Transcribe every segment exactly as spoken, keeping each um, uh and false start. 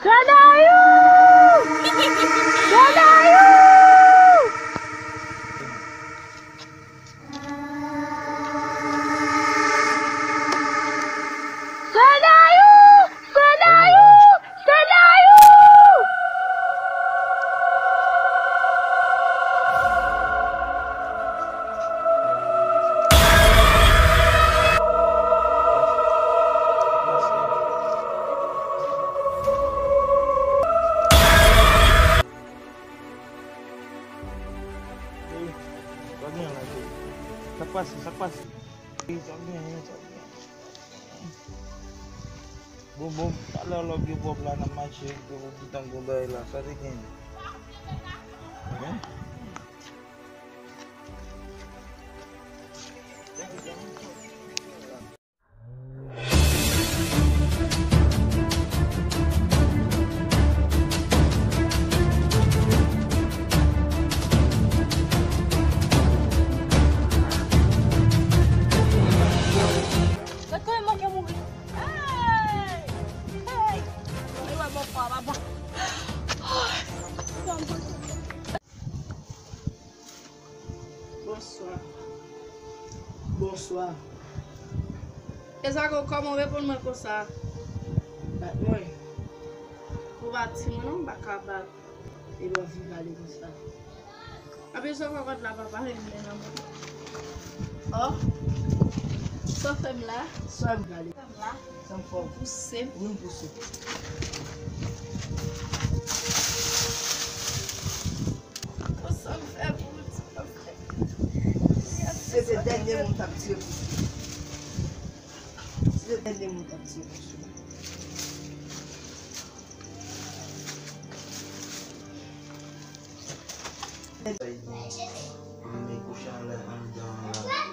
Granayou! Granayou! Granayou! Granayou! Granayou! Sa k pase? Sa k pase? Sa k genyen? Sa k genyen? Bon, bon, talè lòk yo pwòp la, n ap mache, yo gentan gon bagay la, sa te genyen? Hein? Gad kòman m manke mouri. Hey! Hey! Mwen wè bòkò a pa bon. Bonswa. Bonswa. Ezako, kòman w reponn mwen konsa? Bat mwen. Ou bati mwen non, m pa ka bat. Epi w ap vin pale konsa. Apre sa, kòkòt la pa pale m men nan mwen. Oh. Sa w fè m la? Sa m pale. Sa m la? Sa m fè w? Pouse m. Ou vin pouse. Konsa m fè pou ou di, sa m fè. Se te dènye moun k ap tire pouse. Se te dènye moun k ap tire pouse. Sa e gen? Li kouche anlè anndan an la.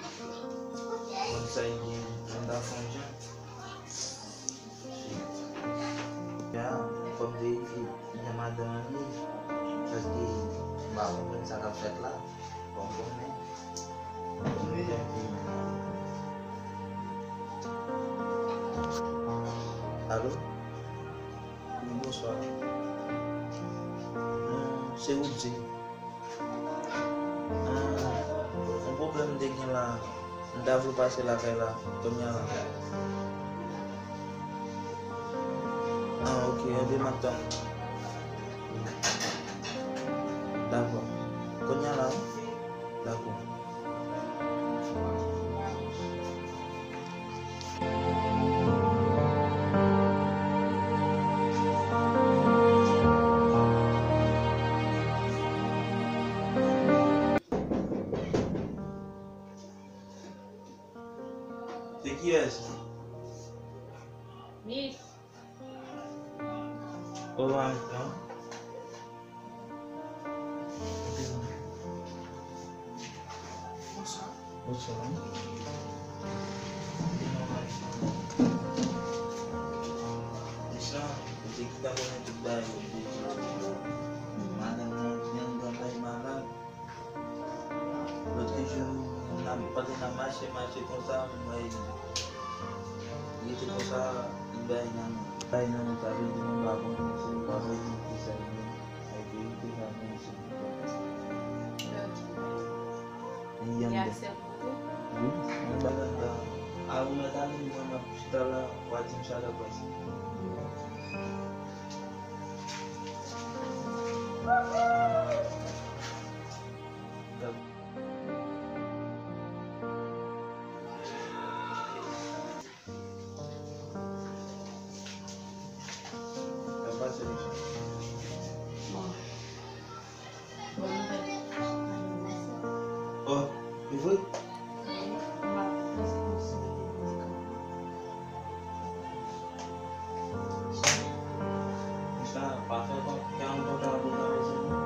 Konn sa e gen anndan fon jan. Ya, fò m verifye jan madanm an ye. Paske m pa konprann sa k ap fèt la. Fò m konnen. Alo? Wi, bonswa. Non, se Woodjay. Ah, yon pwoblèm m te gen la. M ta vle pase lakay la, kounye a la. Ah, ok, enben m ap tann ou. Dakò. Kounye a la, wi. Dakò. Se kiyès? Miss. Oh, antan. Bonswa. Bonswa. Deja, ou te gentan konnen tout bagay yo deja. Madanm nan, li anndan la, li malad. Lòt jou, n ap, pandan n ap mache, mache konsa, m wè li rete konsa, li bay nan men. Bay nan men, sa vle di mwen pa konnen si li pa bezwen fè sa li menm. Ay, verite sa, men si. Li anndan. Wi, mwen ba l anndan. A ou mèt ale, mwen m ap chita la, w a di m sa l ap pase. Sa pase, mesye? Bon. Bon nouvèl. Oh, e vre? Wi, m ap fè se konsa. Sa pa fè kon, fè yon kontan pou nan mesye, non?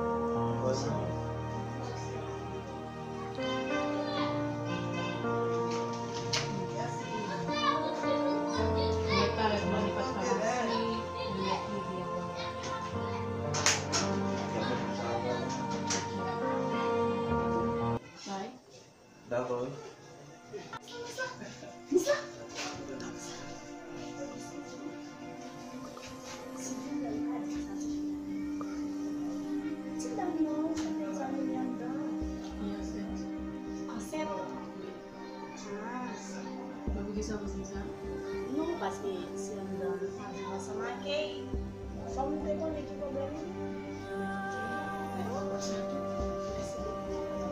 Paske se anndan nou pa viv ansanm ak li. Fò m te konnen ki pwoblèm li.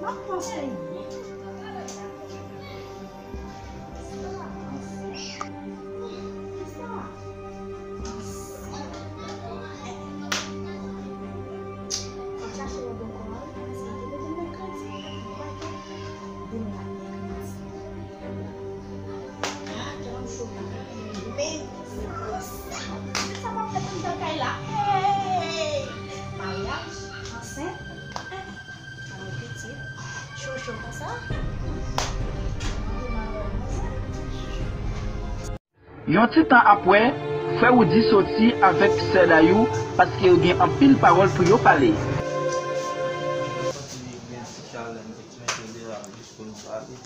M ap panse. Men sa, sa pa fèt anndan kay la. Hey! Maryaj, ansent, eh, eh, eh. Mwen pitit, cho cho konsa. Mwen te mal wè l konsa. Yon ti tan apre, frè Woody soti avèk sè Dayou paske yo gen anpil pawòl pou yo pale. Santi gen ti chalè, m te mete l deyò jis pou nou pale.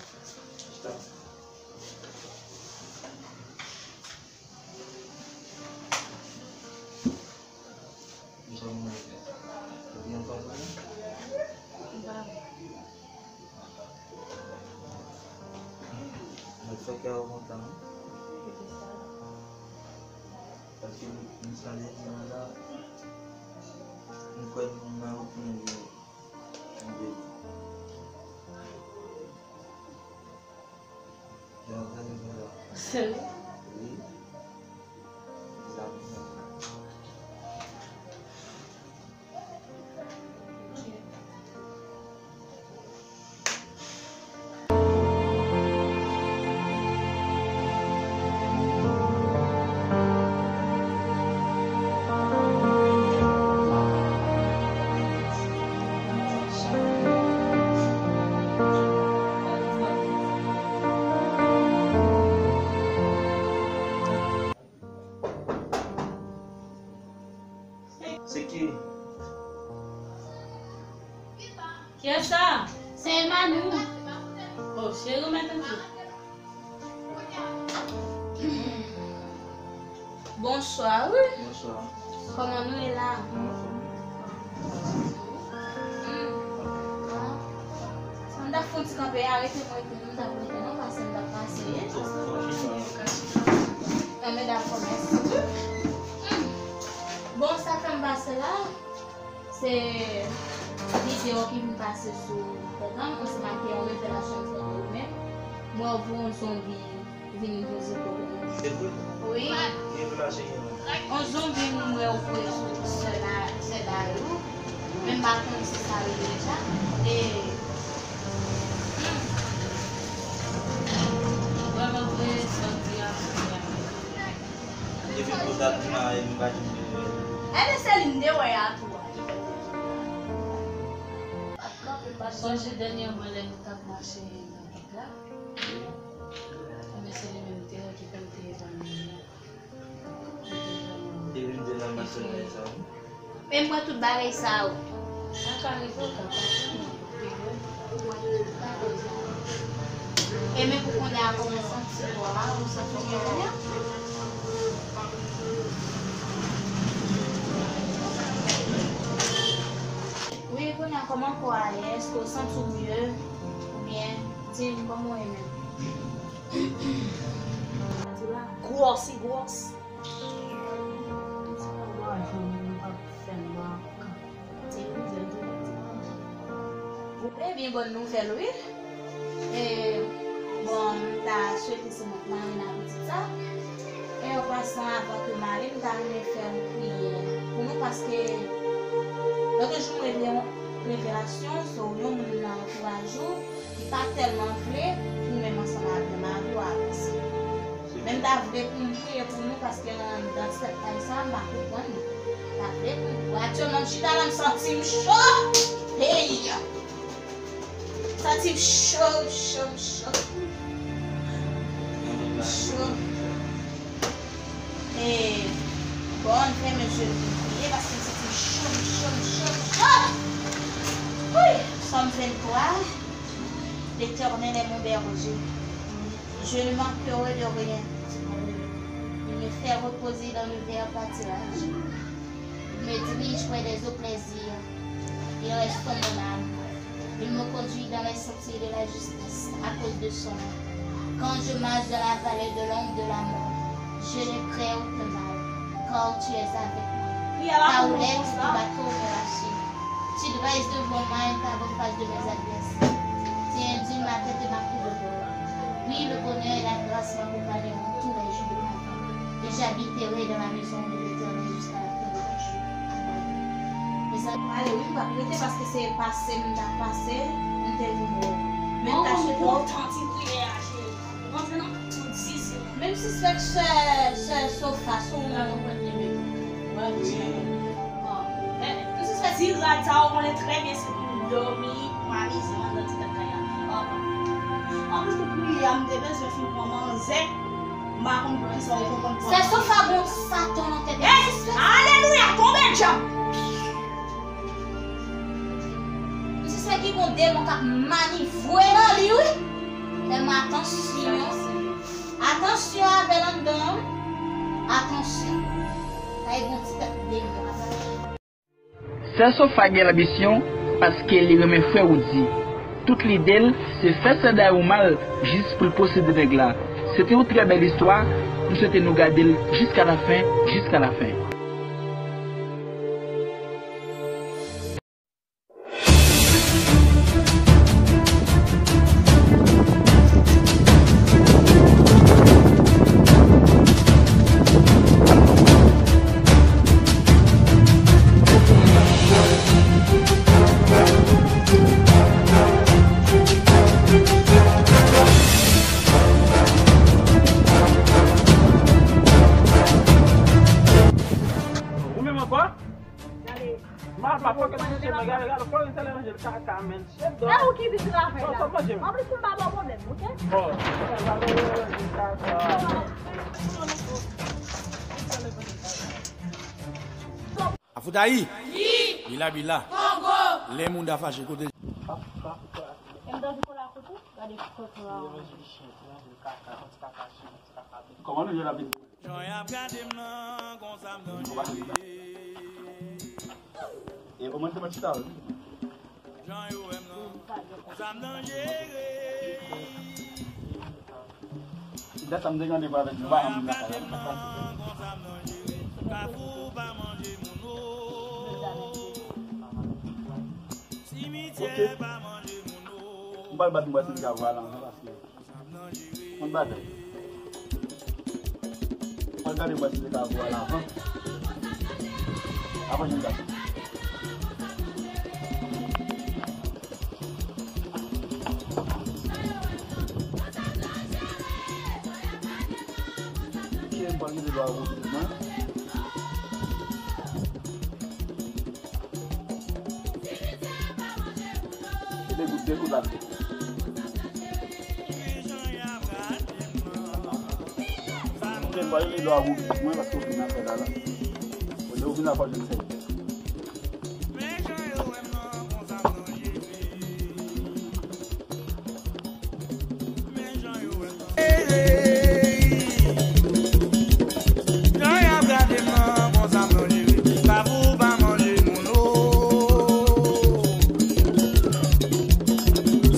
Mwen fè kè w kontan, wi. Paske m, m sonje di mwen la, m kwè nou nan wout nou ye. Mwen vle di. Jan w tande sa la. Serye? Wi. Sa m santi. Se ki? Kiyès sa? Se Emmanuel. Oh, cheri, mèt antre. Bonswa, wi. Bonswa. Kòman nou ye la? Anfòm. Hmm. Ah. Sa m t ap fè yon ti kanpe, arete mwen epi nou m t ap rete non, paske m t ap pase. Nan medam kòmès. Hmm. Bon, sa fè m pase la. Se videyo ki vin pase sou Instagram, ansanm ak yon revelasyon m fè de ou menm. Mwen, w voye yon zonbi vin poze kote nou. Se vre? Wi. Revelasyon ki gen la? Yon zonbi m wè w voye sou sè Da-, sè Dayou. Men m pa konn si sa rele deja. E, hmm. Vrèman vre, zonbi a, zonbi a. Depi pou dat m la, e m pa janm wè l. Ebyen, se li m te wè a tou a. Sonje dènyèman lè nou t ap mache nan wout la. Ebyen, se li menm m te wè ki fè m te evanime a. Li te vrèman. Li vin de nan mache sa, wi. Men m wè tout bagay sa yo. Sa ka rive, w ka pa konnen. E men pou kounye a, kòman w santi kò a, ou santi w byen kounye a? Wi, kounye a, kòman kò a ye? Èske w santi w mye? Oubyen, di m kòman w ye menm? Gwòs, li gwòs. Ebyen, bòn nouvèl, wi. E, bon, m ta swete se mwen k marye nan pitit sa. E an pasan, avan ke m ale, m ta renmen fè yon priyè pou nou, paske lòt jou m reveye yon revelasyon sou yon moun nan antouraj ou. Li pa tèlman vle pou ou menm ansanm avè m, avè w avanse. Men m ta vle pou m priye pou nou, paske anndan ti tèt kay sa, m pa konprann li. M ta vle pou nou. Aktyèlman, m chita la, m santi m cho. Hey! M santi m cho, cho, cho. M cho. E, bon, m fèmen je m pou m priye, paske m santi m cho, m cho, m cho, m cho. Wi! Sòm venntwa. L'Éternel est mon berger. Je ne manquerai de rien. Il me fait reposer dans le vert pâturage. Il me dirige près des eaux plaisirs. Il restaure mon âme. Il me conduit dans les sentiers de la justice à cause de son nom. Quand je marche dans la vallée de l'ombre de la mort, je Car tu es avec moi. Car où l'aigle qui bat pour me racheter. Tu dresses devant moi une table en face de mes adversaires. Tu induis ma tête et ma coupe au vol. Oui, le bonheur et la grâce m'accompagneront tous les jours de ma vie. Et j'habiterai dans la maison de l'Éternel jusqu'à la fin de mes jours. Amen. Mezanmi, ale wi, m p ap rete paske se pase m t ap pase, m te vin wè w. Men m ta swete w. Bon, bon, tanti priyè a, cheri. Rantre nan tout zizye. Men m sispèk sè, sè Sofa sou mwen. Bon, men, m sispèk ti rad sa, ou konnen trè byen se pou m dòmi, pou m amize m anndan ti tèt kay la. Anplis, pou priyè a, m te bezwen fin pran manzè. M pa konn poukisa ou konprann pran. Sè Sofa gon satan nan tèt li. Alelouya, tonbe dyab! M sispèk gen yon demon k ap manevre nan li, wi. Fè m atansyon. Atansyon avè l anndan an. Atansyon. Sa e gon ti tèt demon k ap mache. Sè Sofa gen lanbisyon paske li renmen frè Woody. Tout lide l se fè sè Dayou mal jis pou l posede nèg la. Se te yon trè bèl istwa, m swete nou gade l jiska lafen, jiska lafen. Ou menm ankò? Gade. Ma pa fòk mwen se mwen gade gade fòk se lè manje kaka men. E ou ki vin travay la. Anplis m pa ba w pwoblèm, oke? Bon. Afoutayi. Bila bila. Kongo. Lè moun da fache kote. E m ta di kola kote. Gade kote la. Kòman nou jwenn apeti? Jan y ap gade m nan, konsa m nan jere. E kòman se pa chita, wi? Jan yo wè m nan, konsa m nan jere. Dat sa m te gade pa avèk nou, pa anm nan. Jan y ap gade m nan, konsa m nan jere. Kafou pa manje moun, o. Simityè pa manje moun, o. M pral bat m wè si m ka vwa la, paske Yon bagay. Mwen gade mwen si se ka vwa lavan. Avan jen gason. Ke m pral mete lwa wouj mwen. E de gout, de gout la. Mwen pa rele lwa wouj mwen paske w vin afè la la. Olye w vin afè jen sèvitè. Jan y ap gade m nan, konsa m nan jere. Kafou pa manje moun, o.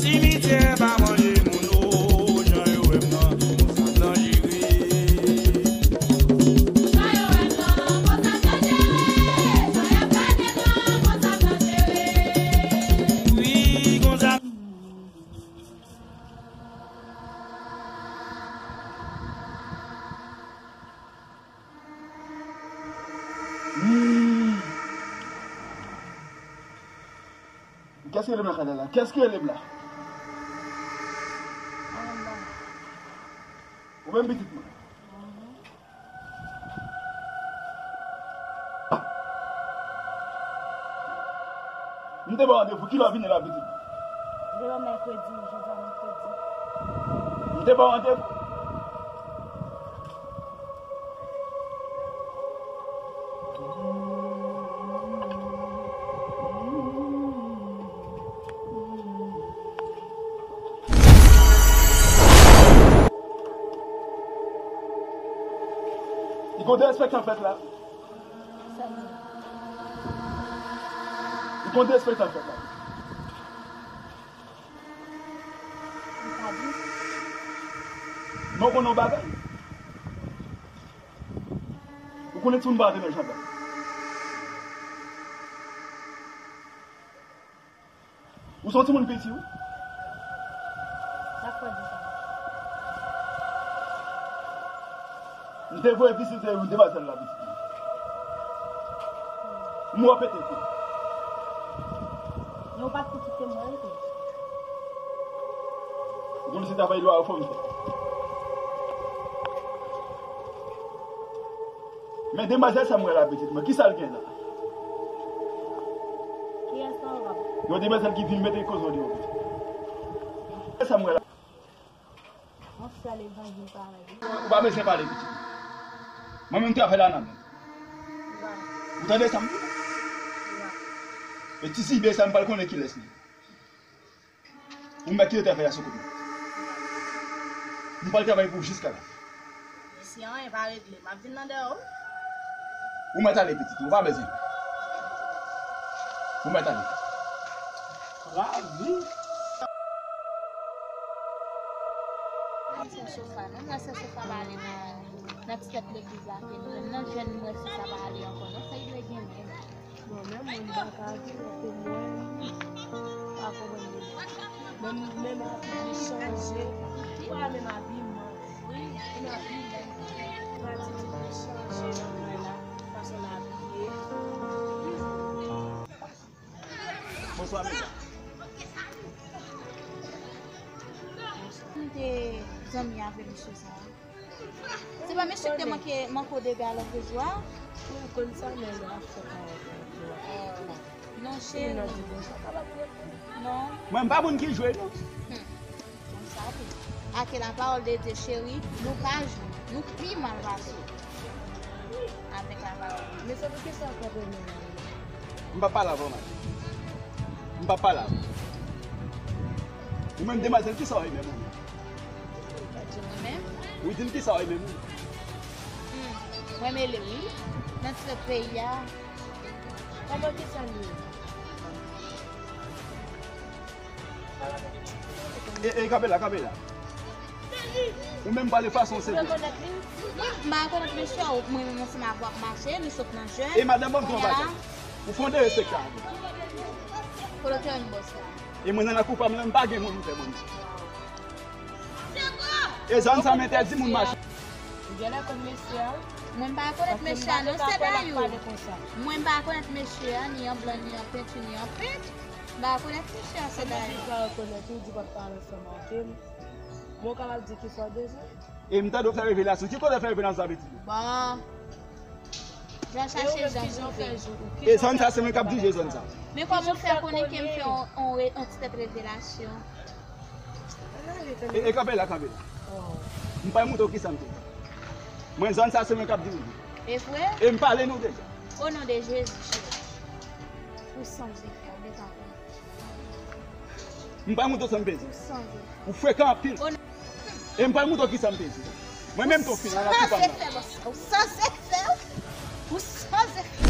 Simityè pa manje moun, o. Jan yo wè m nan, konsa m nan jere. Jan yo wè m nan, konsa m nan jere. Jan y ap gade m nan, konsa m nan jere. Wi, konsa. Hmm. Kès ki rele m la, Kadala? Kès ki rele m la? Ou menm pitit mwen? M te ba w randevou, kilè w vini la, pitit? Demen mèkredi, jodi a mèkredi. M te ba w randevou. Li konn derespektan fèt la. Li konn derespektan fèt la. Men w konnen yon bagay? Ou Konnen timoun pa antre nan jandam. Ou se yon timoun piti, wi. Sa k fè w di sa? M te voye pitit, m te demwazèl la pitit. M wè w pete kou. Men ou pa t pou kite m wè l tou. Ou konn se travay lwa yo fò m fè. Men demwazèl sa m wè la pitit mwen, kisa l gen la? Kiyès sa w ap? Yon demwazèl ki vin mete koze w deyò pitit. Kiyès sa m wè la? Yon sèl evanjil parèy. Ou pa bezwen pale pitit. Mwen menm travay la nan men. Ou tande sa m di? E ti sibe sa m pral konnen kilès li. Ou mèt kite travay la sou kote. M pral travay pou ou jiska la. Mesye, anyen pa regle. M ap vin nan dèyè w. Ou mèt ale pitit, ou pa bezwen. Ou mèt ale. Lavi. Sè Sofa, non, mwen sè Sofa pa ale nan, nan ti tèt legliz la ke nou menm nan jèn mwen si sa pa ale ankò, non, sa li dwe gen menm. Bon, menm mwen, m pa ka di w ke mwen pa konprann li. Menm, menm abitid chanje, pa menm abiman. Menm abiman. Menm abitid chanje nan kay la, fason l abiye. Bonswa, medam. M te zanmi avè mesye sa a. Se pa mesye ki te manke, manke w dega lòt jou a? Mwen konn sa, men l ap fè pawòl pou mwen. Non, cheri. Non. Mwen, m pa moun ki jwe, non. Hmm. Konn sa tou. Ake la parole de Dieu, cheri, nou pa jwe. Nou pi mal pase avèk la parole. Men se pou kisa w ap pran premye la? M p ap pale avè w, madanm. M p ap pale avè w. Ou menm, demwazèl, kisa w renmen, mwen? Mwen menm? Wi, di m kisa w renmen, mwen. Hmm. Mwen mele, wi. Nan ti lòt peyi a. Kòman, kisa l ye? E, e, kanpe la, kanpe la. Ou menm pale fason w se vre. M pa rekonèt mesye a, mwen menm ansanm avè w ap mache, nou sot nan jèn. E madanm, ban m di w yon bagay. Ou fè yon derespekte avè m. Kote w te jwenn bòs la? E mwen nan lakou pa m lan, m pa gen moun m fè moun. E zòn sa m entèdi moun mache. Ou genlè konn mesye a? Mwen m pa rekonèt mesye a non, se Dayou. Mwen m pa rekonèt mesye a, ni an blan, ni an penti, ni an pent. M pa rekonèt mesye a, se Dayou. Ou pa rekonèt, ou di w ap pale ansanm avè m. Mwen kapab di kisa w bezwen? E m tande w fè revelasyon. Ki kote w fè revelasyon sa vle di? Bon. Jan chache jan twouve. E zòn sa se mwen k ap dirije zòn sa. Men kòman w fè konnen ke m fè on, on re-, on ti tèt revelasyon? E, e kanpe la, kanpe la. M pral montre w kisa m te di. Mwen zòn sa se mwen k ap dirije. E vre? E m pale nou deja. O non de Jezi, cheri. Ou san zefè, ou bezwen konn. M pral montre w sa m peze. Ou frekan anpil. E m pral montre w kisa m peze. Mwen menm tou fini, an akou pa m. Ou san zefè, bòs. Ou san zefè. Ou san zefè.